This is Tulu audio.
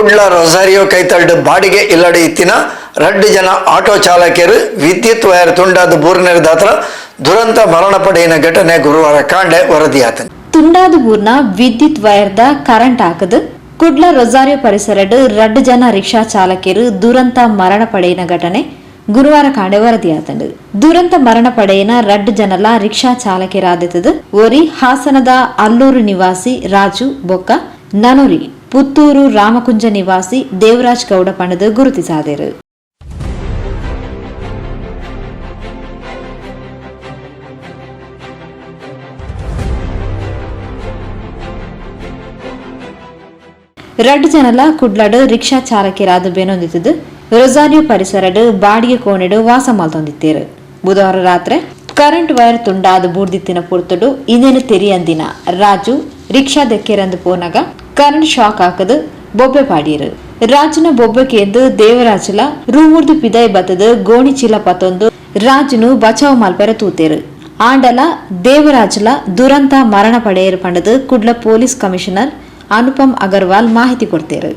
ಕುಡ್ಲ ರೊಸಾರಿಯೋ ಕೈತಲ್ಡ್ ಬಾಡಿಗೆ ಇಲ್ಲಡ್ ಇತ್ತಿನ ರಡ್ಡ್ ಜನ ಆಟೋ ಚಾಲಕೆರ್ ವಿದ್ಯುತ್ ವೈರ್ ತುಂಡಾದ್ ಬೂರಿನೆರ್ದಾತ್ರ ದುರಂತ ಮರಣ ಪಡೆಯಿನ ಘಟನೆ ಗುರುವಾರ ಕಾಂಡೆ ವರದಿಯಾತ್ಂಡ್. ತುಂಡಾದ್ ಬೂರ್ನ ವಿದ್ಯುತ್ ವೈರ್ದ ಕರೆಂಟ್ ಆಕ್ದ್ ಕುಡ್ಲ ರೊಸಾರಿಯೋ ಪರಿಸರಡ್ ರಡ್ಡ್ ಜನ ರಿಕ್ಷಾ ಚಾಲಕೆರ್ ದುರಂತ ಮರಣ ಪಡೆಯಿನ ಘಟನೆ ಗುರುವಾರ ಕಾಂಡೆ ವರದಿಯಾತ್ಂಡ್. ದುರಂತ ಮರಣ ಪಡೆಯಿನ ರಡ್ಡ್ ಜನಲ ರಿಕ್ಷಾ ಚಾಲಕೆರಾದಿತ್ತ್ದ್, ಒರಿ ಹಾಸನದ ಅಲ್ಲೂರು ನಿವಾಸಿ ರಾಜು ಬೊಕ್ಕ ನನೊರಿ ಪುತ್ತೂರು ರಾಮಕುಂಜ ನಿವಾಸಿ ದೇವರಾಜ್ ಗೌಡ ಪಂಡ್ದ್ ಗುರುತಿಸಾದೆರ್. ರಡ್ಡ್ ಜನಲ ಕುಡ್ಲಡ್ ರಿಕ್ಷಾ ಚಾಲಕೆರಾದ್ ಬೆನೊಂದಿತ್ತ್ದ್, ರೊಸಾರಿಯೋ ಪರಿಸರಡ್ ಬಾಡಿಗೆ ಕೋಣೆಡ್ ವಾಸ ಮಲ್ತೊಂದಿತ್ತೆರ್. ಬುಧವಾರ ರಾತ್ರೆ ಕರೆಂಟ್ ವೈರ್ ತುಂಡಾದ್ ಬೂರ್ದಿತ್ತಿನ ಪೊರ್ತುಡು ಇಂದೆನ್ ತೆರಿಯಂದಿನ ರಾಜು ರಿಕ್ಷಾ ದೆಕ್ಕೆರಂದ್ ಪೋನಗ ಕರೆಂಟ್ ಶಾಕ್ ಆಕ್ದ್ ಬೊಬ್ಬೆ ಪಾಡ್ಯೆರ್. ರಾಜುನ ಬೊಬ್ಬೆ ಕೇಂದ್ ದೇವರಾಜುಲ ರೂಮುರ್ದು ಪಿದಯಿ ಬತ್ತ್ದ್ ಗೋಣಿಚೀಲ ಪತೊಂದು ರಾಜುನು ಬಚಾವ್ ಮಲ್ಪೆರೆ ತೂತೆರ್. ಆಂಡಲ ದೇವರಾಜುಲ ದುರಂತ ಮರಣ ಪಡೆಯೆರ್ ಪಂಡ್ದ್ ಕುಡ್ಲ ಪೊಲೀಸ್ ಕಮಿಷನರ್ ಅನುಪಮ್ ಅಗರ್ವಾಲ್ ಮಾಹಿತಿ ಕೊರ್ತೆರ್.